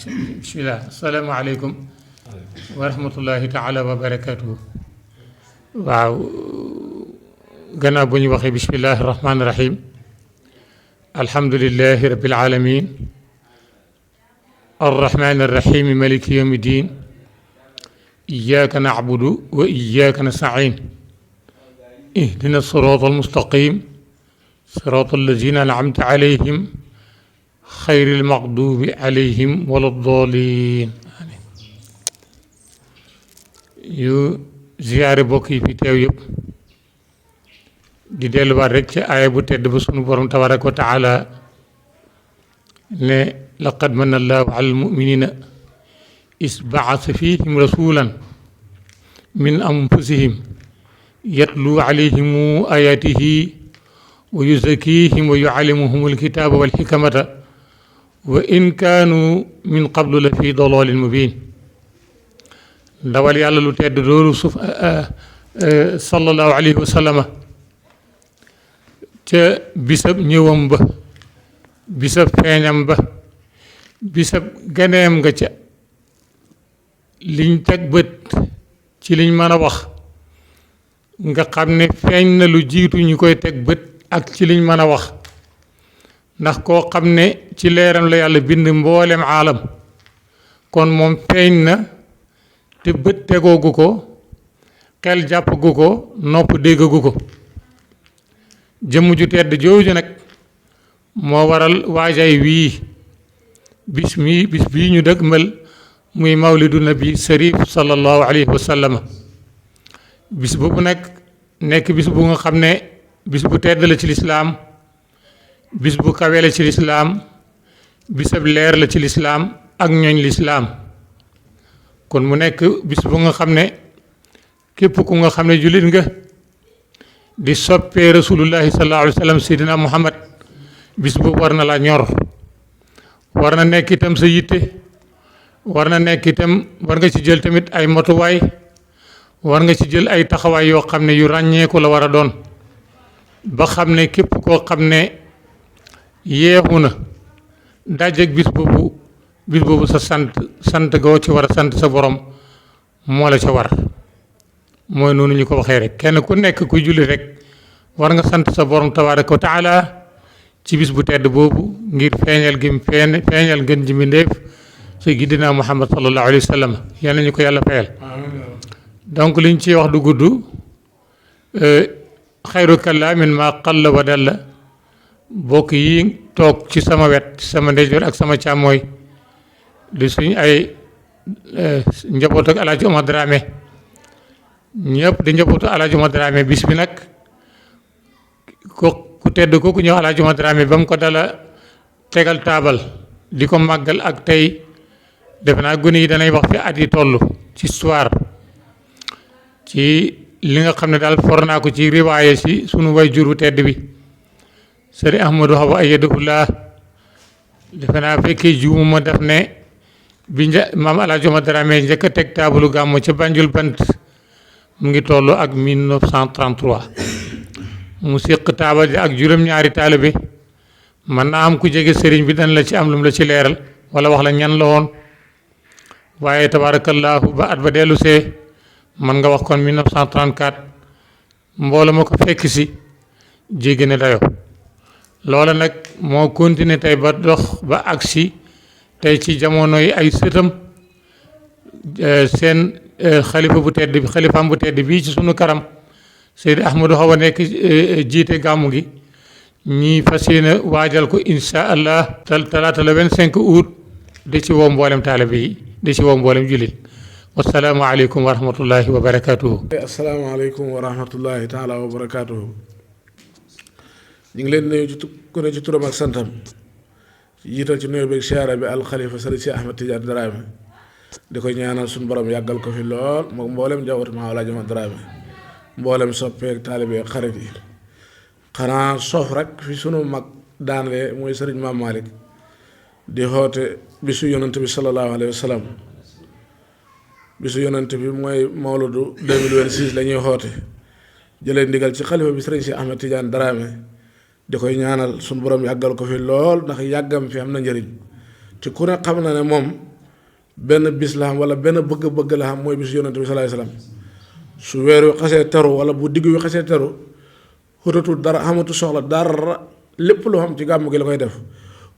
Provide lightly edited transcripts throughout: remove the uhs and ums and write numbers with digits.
bismillah asalaamaaleykum wa rahmatullahi taala wa barakatuhu. waaw gannaaw bu ñu waxee bismillahi rahmaani rahim alhamdulilahi rabbil alamin arrahmani arrahim maliki yawmi din iyyaka na'budu wa iyyaka nasta'in ihdina sirata almustaqim sirata allazina an'amta alayhim xayril maxduubi alayhim wala daalliin amiin. yu ziyaare bokk yi fi teew yëpp di delluwaat rek ci aaya bu tedd ba sunu borom tabaaraka wa taala ne laqad manna allaahu alal mu'miniina is ba'asa fiihim rasuulan min anfusihim yatluu alayhim aayaatihi wa yuzakkiihim wa yu'allimuhumul kitaaba wal hikmata wa in kaanu min qablu la fi dalaalin mubiin. ndawal yàlla lu tedd loolu suuf sallallahu alayhi wa sallama ca bisab ñëwam ba bisab feeñam ba bisab ganeem nga ca liñ teg bët ci liñ mën a wax nga xam ne feeñ na lu jiitu ñu koy teg bët ak ci liñ mën a wax. ndax koo xam ne ci leeram la yàlla bind mboolem aalam kon moom feeñ na te bët tegoogu ko xel jàppagu ko nopp déggagu ko. jëmm ju tedd jooju nag moo waral waajaay wii bis bii ñu dëgg mel muy mawlidu nabi sharif sallallahu alayhi wa sallam. bis boobu nag nekk bis bu nga xam ne bis bu tedd la ci lislaam bis bu kawe la ci lislaam bisab leer la ci lislaam ak ñooñ lislaam. kon mu nekk bis bu nga xam ne képp ku nga xam ne jullit nga di soppee rasulullahi sallallahu alayhi wa sallam seydina muhammad bis boobu war na la ñor, war na nekk itam sa yitte, war na nekk itam war nga ci jël tamit ay matuwaay, war nga ci jël ay taxawaay yoo xam ne yu ràññeeku la war a doon ba xam ne képp koo xam ne yeexu na dajeek bis boobu sa sant goo ci war a sant sa borom moo la ca war. mooy noonu ñu ko waxee rek kenn ku nekk kuy julli rek war nga sant sa borom tabaaraka wa taala ci bis bu tedd boobu ngir feeñal ngeen ji mbindéef sayyidina Muhammad sallallahu alayhi wa sallam. yal nañu ko yàlla fayal. donc liñ ci wax du gudd. xayru kalaamin maa qalla wa dalla. bokk yi toog ci sama wet sama ndeyjoor ak sama càmmooy di suñ ay njaboot ak Alaaji Omar Dramé ñëpp di njabootu Alaaji Omar Dramé bis bi nag ku tedd kooku ñëw Alaaji Omar Dramé ba mu ko dala tegal taabal di ko màggal ak tey defe naa gune yi danay wax fi at yi toll ci histoire ci li nga xam ne daal for naa ko ci riwaaye si sunu way jur bu tedd bi Sëriñ Ahmadou Hawa ayyadahullah. defe naa fekkee juumu ma def ne bi maam Alaaji Omar Dramé njëkk a teg taabalu gàmmu ca Banjul Bant mu ngi toll ak 1933 mu séq taabal ji ak juróom-ñaari taalibe. man naa am ku jege sëriñ bi dañ la ci am lu mu la ci leeral wala wax la ñan la woon waaye tabaarakallaahu ba at ba dellu see man nga wax kon 1934 mbooloo ma ko fekk si jéggi ne dayo loola nag moo continué tey ba dox ba agsi tey ci jamono yi ay sëtam seen xalifa bu tedd bi xalifaam bu tedd bii ci sunu karam Seydi Ahmadou Hawa nekk jiite gàmmu gi ñi fas yéene waajal ko insha allah talaata la 25 août di ci woo mboolem taalibe yi di ci woo mboolem jullit. wasalaamu aleykum wa rahmatullahi wa barakatuhu. asalaamaaleykum wa rahmatullahi taala wa barakatuhu. ñu ngi leen nuyu ku ne ci turam ak santam jiital ci nuyu beeg siyaara bi alxalifa sëriñ si Ahmed Tidiane Dramé di ko ñaanal suñu borom yàggal ko fi lool moom mboolem njabootu Maam Alaaji Omar Dramé mboolem soppeek taalibe xarit yi. xanaa soof rek fi sunu mag daanle mooy sëriñ Maam Malick di xoote bisu yonent bi sallallahu alayhi wa sallam. bisu yonent bi mooy mawludu 2026 la ñuy xoote jëlee ndigal ci xalifa bi sëriñ si Ahmed Tidiane Dramé di koy ñaanal suñu borom yàggal ko fi lool ndax yàggam fi am na njëriñ te ku ne xam na ne moom benn bis la xam wala benn bëgg-bëgg la xam mooy bisu yonent bi salaay salaam su weer wi xasee teru wala bu digg wi xasee teru xutatul dara xamatu soxla dara lépp loo xam ci gàmm gi la koy def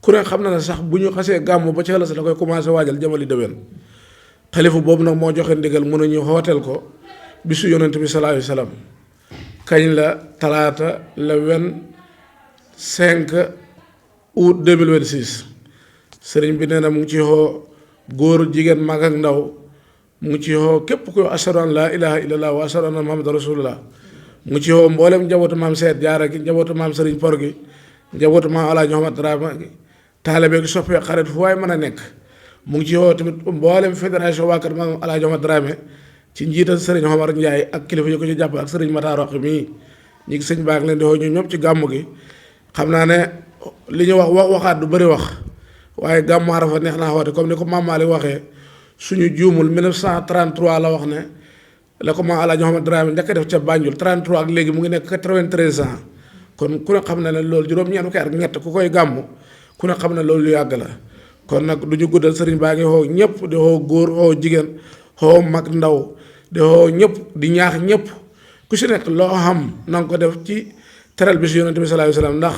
ku ne xam na ne sax bu ñu xasee gàmm ba ca la sax da koy commencé waajal jamali déwén xalifa boobu nag moo joxe ndigal mën a ñu hooteel ko bisu yonent bi salaay salaam kañ la talaata le 25 août 2026 sëriñ bi nee na mu ngi ci xoo góor jigéen mag ak ndaw mu ngi ci xoo képp kuy ashhadu an laa ilaha illallah wa ashhadu anna muhammadan rasulullah mu ngi ci xoo mboolem njabootu maam Seet Jaara gi njabootu maam Sëriñ Por gi njabootu maam Alaaji Muhammad Dramé gi taalibe gi soppee xarit fu waay mën a nekk mu ngi ci xoo tamit mboolem fédération waa kër maam Alaaji Muhammad Dramé ci njiital sëriñ Omar Ndiaye ak kilifa yi ko ci jàpp ak sëriñ Matar Roq mii ñi ngi sëñ baag leen di xoo ñu ñëpp ci gàmmu gi xam naa ne li ñu waxaat du bëri wax waaye gàmmu Arafa neex naa woote comme ni ko maam Malick waxee suñu juumul 1933 la wax ne la ko maam Alaaji Muhammad Dramé njëkk a def ca Banjul 33 ak léegi mu ngi nekk 93 ans kon ku ne xam ne loolu juróom-ñeent fukki at ak ñett ku koy gàmmu ku ne xam ne loolu lu yàgg la kon nag du ñu guddal sëriñ baa ngi xoo ñëpp di xoo góor xoo jigéen xoo mag ndaw di xoo ñëpp di ñaax ñëpp ku si nekk loo xam na nga ko def ci teral bi si yonente bi sallallahu alayhi wasallam ndax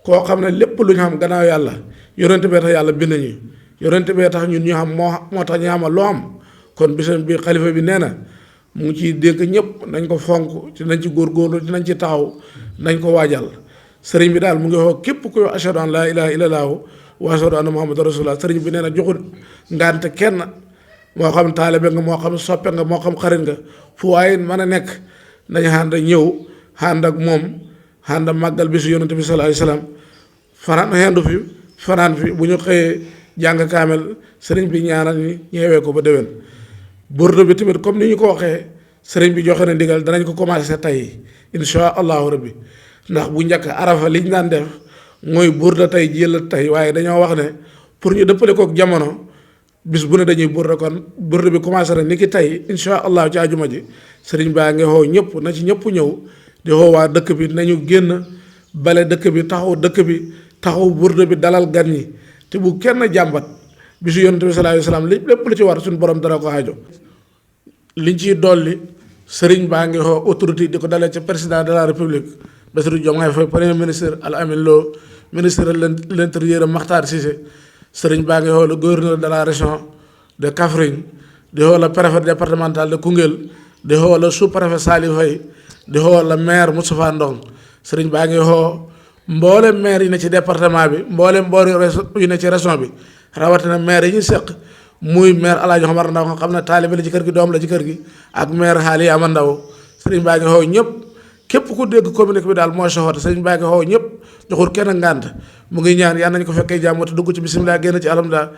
koo xam ne lépp lu ñu xam gannaaw yàlla yonente bee tax yàlla bind ñu yonente bee tax ñun ñu xam moo tax ñu xamal loo am kon bisam bi xalifa bi nee na mu ngi ciy dégg ñëpp nañ ko fonk dinañ ci góorgóorlu dinañ ci taxaw nañ ko waajal sëriñ bi daal mu ngi xoo képp kuy wax ashhadu an laa ilaaha illallaah wa ashhadu anna muhammadan rasulullah sëriñ bi nee na joxul ngante kenn moo xam taalibe nga moo xam soppe nga moo xam xarit nga fu waaye mën a nekk nañu ànd ñëw ànd ak moom ànd màggal bi su yonente bi sallallahu alayhi wasallam fanaan fi bu ñu xëyee jàng kaamel sëriñ bi ñaanal ñi ñeewee ko ba déwén burdu bi tamit comme ni ñu ko waxee sëriñ bi joxe na ndigal danañ ko commencé tey insha allahu rabbi ndax bu njëkk arafa liñ daan def mooy burda tey jël tey waaye dañoo wax ne pour ñu dëppale kook jamono bis bu ne dañuy burda kon burda bi commencé na ni ki tey insha allahu ci àjjuma ji sëriñ baa ngi xoo ñëpp na ci ñëpp ñëw di xoo waa dëkk bi nañu génn bale dëkk bi taxaw dëkk bi taxaw burda bi dalal gan ñi te bu kenn jàmbat bisu yonent bi sallallahu alayhi wasallam lépp lu ci war suñu borom dara ko aajo liñ ciy dolli sëriñ baa ngi xoo autorité di ko dalee ca président de la république Bassirou Diomaye Faye premier ministre Al Amin Lo ministre de l'intérieur Makhtar Cissé sëriñ baa ngi xoo le gouverneur de la région de Kaffrine di xoo le préfet départemental de Koungheul di xoo le sous-préfet Salif Faye di xoo le maire Moustapha Ndong sëriñ baa ngi xoo mboolem maire yi ne ci département bi mboolem boori yu ne ci région bi rawatina maire yi ñu seq muy maire Alaaji Omar Ndaw nga xam ne taalibe la ci kër gi doom la ci kër gi ak maire Xaali Ama Ndaw sëriñ baa ngi xoo ñëpp képp ku dégg communiqué bi daal mooy soxote sëriñ baa ngi xoo ñëpp joxul kenn ngànt mu ngi ñaan yal nañu ko fekkee jàmm te dugg ci bisimilah génn ci alhamdulilah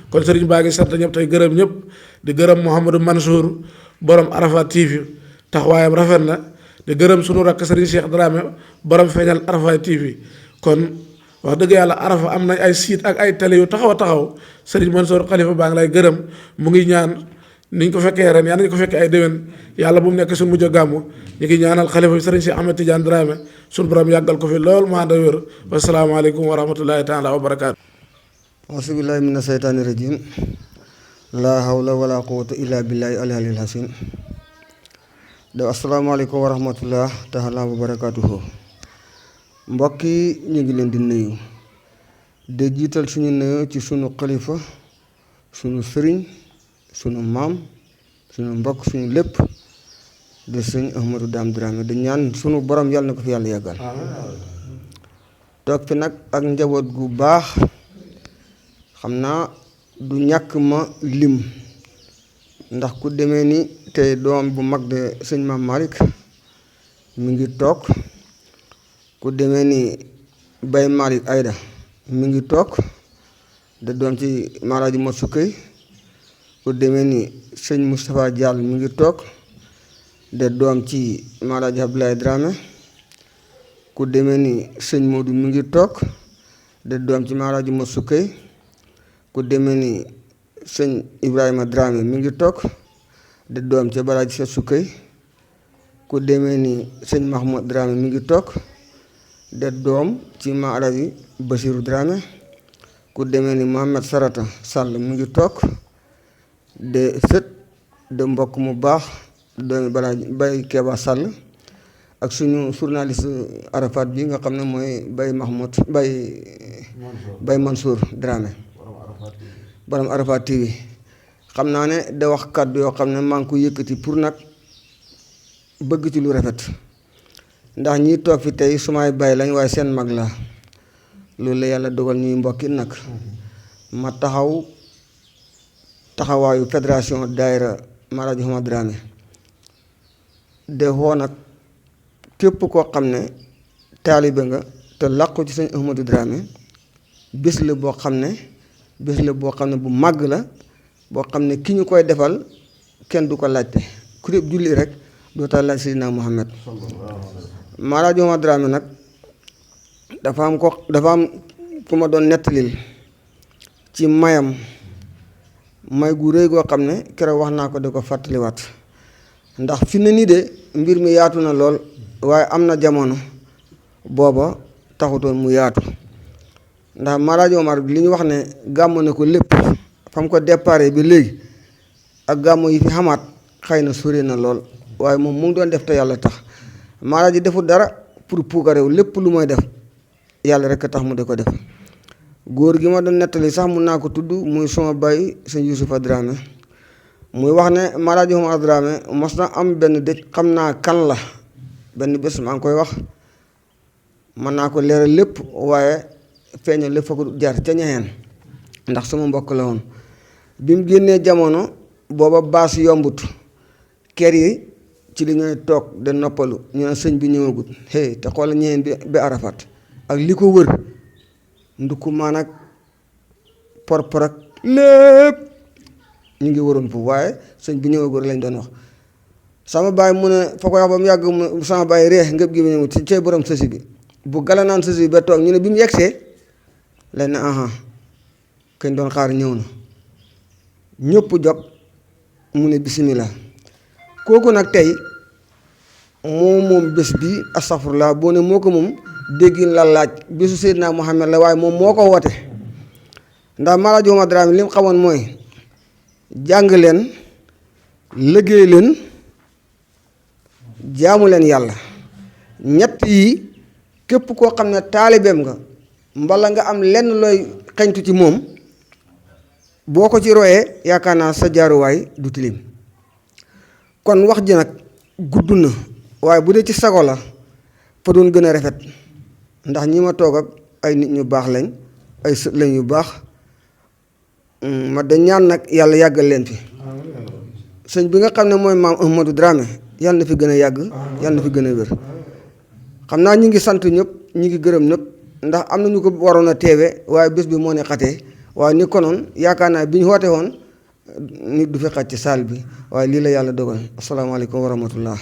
kon sëriñ baa ngi sant ñëpp tey gërëm ñëpp di gërëm Mouhamadou Mansour borom Arafat TV taxawaayam rafet na di gërëm sunu rakk sëriñ Cheikh Dramé borom feeñal Arafat TV kon wax dëgg yàlla Arafa am nañ ay site ak ay télé yu taxaw sëriñ Mansour xalifa baa ngi lay gërëm mu ngi ñaan niñ ko fekkee ren yal nañu ko fekkee ay déwén yàlla bu mu nekk suñu mujj a gàmmu ñu ngi ñaanal xalifa bi sëriñ Cheikh Ahmed Tidiane Dramé suñu borom yàggal ko fi lool mu ànd a wér wasalaamaaleykum wa rahmatullahi taala wa barakaatu. auzu billahi mina seytaani rajim laa hawla wala quwwata illa billahi al-aliyyil azim de asalaamaaleykum wa rahmatullah taala wa barakaatuhu mbokk yi ñu ngi leen di nuyu de jiital suñu nuyu ci suñu xalifa suñu sëriñ suñu maam suñu mbokk suñu lépp de sëñ Ahmadou Dame Dramé di ñaan suñu borom yàlla na ko fi yàlla yàggal toog fi nag ak njaboot gu baax xam naa du ñàkk ma lim ndax ku demee ni tey doom bu mag de sëñ Maam Malick mi ngi toog ku demee ni Baye Malick Aïda mi ngi toog de doom ci Maalaaji Mot Sukkay ku demee ni sëñ Moustapha Diall mi ngi toog de doom ci Maalaaji Abdoulaye Dramé ku demee ni sëñ Modou mi ngi toog de doom ci Maalaaji Mot Sukkay ku demee ni sëñ Ibrahima Dramé mi ngi toog de doom ci Balaaji Set Sukkay ku demee ni sëñ Mahmoud Dramé mi ngi toog de doom ci Maalaaji Basiru Dramé ku demee ni Mohamed Sarata Sall mi ngi toog de sët de mbokk mu baax doomi balaa Baye Keba Sall ak suñu journaliste Arafat bi nga xam ne mooy Baye Mahmoud Baye Mansour Dramé borom Arafat TV xam naa ne da wax kàddu yoo xam ne maa ngi ko yëkkati pour nag bëgg ci lu rafet ndax ñi toog fi tey sumay bay lañ waaye seen mag la loolu la yàlla dogal ñuy mbokki nag ma taxawaayu fédération daayira Maraji Ahmad Dramé de woo nag képp koo xam ne taalibe nga te làqu ci sëñ Ahmadou Dramé bés la boo xam ne bu màgg la boo xam ne ki ñu koy defal kenn du ko laajte ku dee julli rek doo tax laaj Seydina Muhammad Maraji Ahmad Dramé nag dafa am ku ma doon nettalil ci may gu rëy goo xam ne keroog wax naa ko di ko fàttaliwaat ndax fi ne nii de mbir mi yaatu na lool waaye am na jamono booba taxutoon mu yaatu ndax Maraji Omar li ñu wax ne gàmm na ko lépp fam ko déparé bi léegi ak gàmm yi fi xamaat xëy na sori na lool waaye moom mu ngi doon def te yàlla tax Maraji deful dara pour puukareew lépp lu mooy def yàlla rek a tax mu di ko def góor gi ma doon nettali sax mun naa ko tudd muy sama baay sëñ Youssoufa Dramé muy wax ne Maraji Ahmad Dramé mos na am benn dëj xam naa kan la benn bés maa ngi koy wax mën naa ko leeral lépp waaye feeñal lépp fa ko jaar ca ñaxeen ndax sama mbokk la woon bi mu génnee jamono booba baas yombut kër yi ci li ñooy toog de noppalu ñu ne sëñ bi ñëwagut hey te xoola ñaxeen bi Arafat ak li ko wër ndukku maan ak por ak lépp ñu ngi waroon foofu waaye sëñ bi ñëwagul lañ doon wax sama baay mu ne fa koy wax ba mu yàgg mu sama baay reex ngëb gi mu ñëw ci cay borom sësi bi bu gala naan sësi bi ba toog ñu ne bi mu yegsee lañ ne aha kañ doon xaar ñëw na ñëpp jog mu ne bisimilah kooku nag tey moom bés bi astafurlah boo ne moo ko moom déggin la laaj bésu Seydina Muhammad la waaye moom moo ko woote ndax Maraji Ahmad Dramé li mu xamoon mooy jàng leen liggéey leen jaamu leen yàlla ñett yi képp koo xam ne taalibeem nga mbala nga am lenn looy xeñtu ci moom boo ko ci royee yaakaar naa sa jaaruwaay du tilim kon wax ji nag gudd na waaye bu dee ci sago la fa doon gën a rafet ndax ñi ma toog ak ay nit ñu baax lañ ay sët lañ yu baax ma da ñaan nag yàlla yàggal leen fi sëñ bi nga xam ne mooy maam Ahmadou Dramé yàlla na fi gën a yàgg yàlla na fi gën a wér xam naa ñi ngi sant ñëpp ñi ngi gërëm ñëpp ndax am na ñu ko waroon a teewe waaye bés bi moo ne xatee waaye ni konoon yaakaar naa bi ñu woote woon nit du fi xaj ci saal bi waaye lii la yàlla dogal asalaamaaleykum wa rahmatullah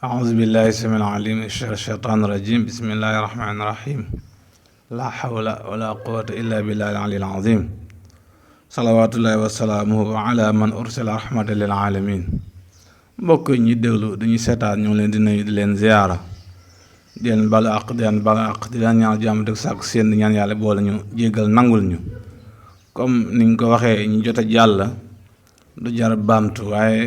أعوذ بالله السميع العليم من شر الشيطان الرجيم بسم الله الرحمن الرحيم لا حول ولا قوة إلا بالله العلي العظيم صلوات الله وسلامه على من أرسل رحمة للعالمين mbokk ñi déglu dañuy seetaan ñu leen di nuyu di leen ziyaara di leen balu àq di leen balu àq di leen ñaan jàmm dëgg sàkk seen ñaan yàlla boole ñu jéggal nangul ñu comme niñ ko waxee ñu jot a jàll du jar baamtu waaye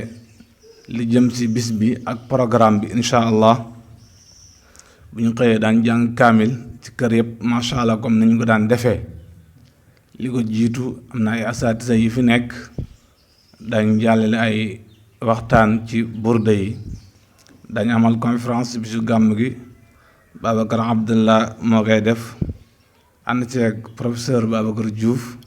li jëm ci bis bi ak programme bi incha allah bu ñu xëyee daan jàng kaamil ci kër yëpp macha allah comme ni ñu ko daan defee li ko jiitu am na ay asaatisa yi fi nekk dañ jàllale ay waxtaan ci burda yi dañ amal conférence bisu gàmm gi Babacar Abdallah moo koy def ànd ceeg professeur Babacar Diouf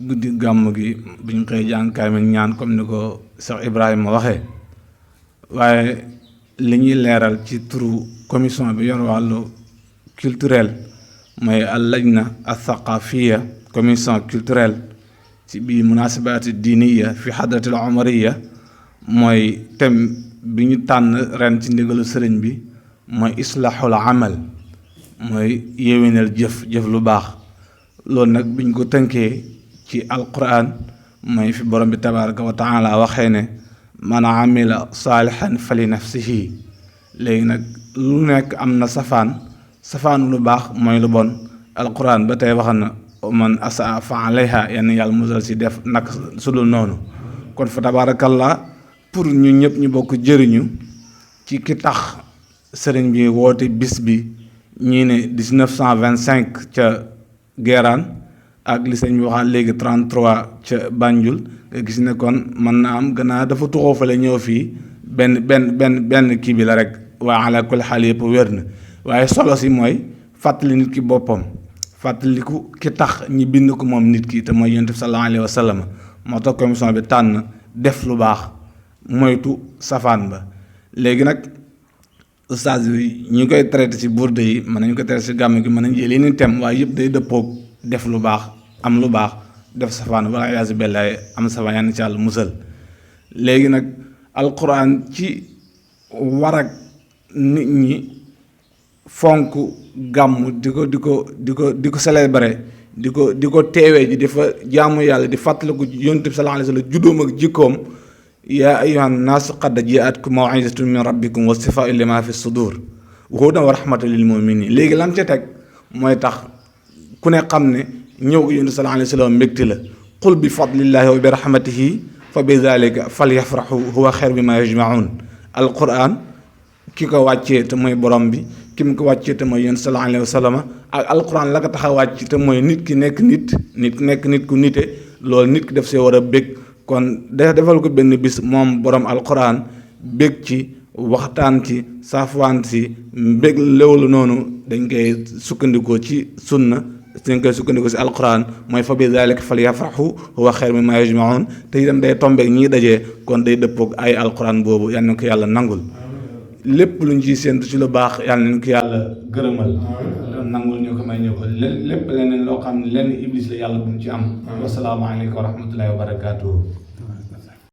guddi gàmm gi bu ñu xëyee jàng kaamil ñaan comme ni ko Cheikh Ibrahima waxee waaye li ñuy leeral ci turu commission bi yor wàllu culturel mooy al lajna al thaqafiya commission culturelle ci bii munasabaati diiniya fi hadratil umariya mooy thème bi ñu tànn ren ci ndigalu sëriñ bi mooy islahul amal mooy yéwénal jëf lu baax loolu nag biñ ko tënkee ci alquran mooy fi borom bi tabaraka wa taala waxee ne man amila saalihan fali nafsihi léegi nag lu nekk am na safaan lu baax mooy lu bon alquran ba tey wax na man asa fa alayha yenn yàlla musal si def nag su dul noonu kon fa tabarakallah pour ñu ñëpp ñu bokk jëriñu ci ki tax sëriñ bi woote bis bi ñii ne 1925 ca Guérane ak li sëñ bi waxaat léegi 33 ca Banjul nga gis ne kon mën na am gannaaw dafa tuxoo fale ñëw fii benn kii bi la rek waa ala kulli xaal yëpp wér na waaye solo si mooy fàttali nit ki boppam fàttaliku ki tax ñi bind ko moom nit ki te mooy yonent bi sallallahu alayhi wa sallam moo tax commission bi tànn def lu baax moytu safaan ba léegi nag ustaas yi ñu koy traité ci burde yi mën nañu ko traité ci gàmm gi mën nañu jël yeneen thème waaye yëpp day dëppoog def lu baax am lu baax def safaan wala yaasu bellaay am safaan yàlla ci Yàlla musal léegi nag alquran ci war ak nit ñi fonk gàmm di ko célébrer di ko teewee ji di fa jaamu yàlla di fàttaliku yonent bi sallallahu alayhi wa sallam juddoom ak jikkoom yaa ayyuhan naas qad jaa'atkum maw'izatun min rabbikum wa shifaa'un limaa fi sudur wa hudan wa rahmatan lil mu'minin léegi lam ca teg mooy tax ku ne xam ne ñëw ko yonent bi sallallahu alayhi wa sallam mbégte la qul bi fadlillahi wa bi rahmatihi fa bi dhalika falyafrahu huwa xayru mimma yajma'un alquran ki ko wàccee te mooy borom bi ki mu ko wàccee te mooy yonent sallallahu alayhi wa sallam ak alquran la ko tax a wàcc te mooy nit ki nekk nit ku nite loolu nit ki def see war a bég kon defal ko benn bis moom borom alquran bég ci waxtaan ci saafwaan si mbég léwlu noonu dañ koy sukkandikoo ci sunna dañ koy sukkandikoo si alquran mooy fa bi dhalika falyafrahu huwa xayru mimma yajma'un te itam day tombeek ñii dajee kon day dëppoog ay alquran boobu yal na ko yàlla nangul lépp luñ ciy séentu ci lu baax yàlla nañ ko yàlla gërëmal nangul ñu ko may ñu ko lépp leneen loo xam ne lenn iblis la yàlla bu mu ci am wasalaamaaleykum wa rahmatullahi wa barakatuhu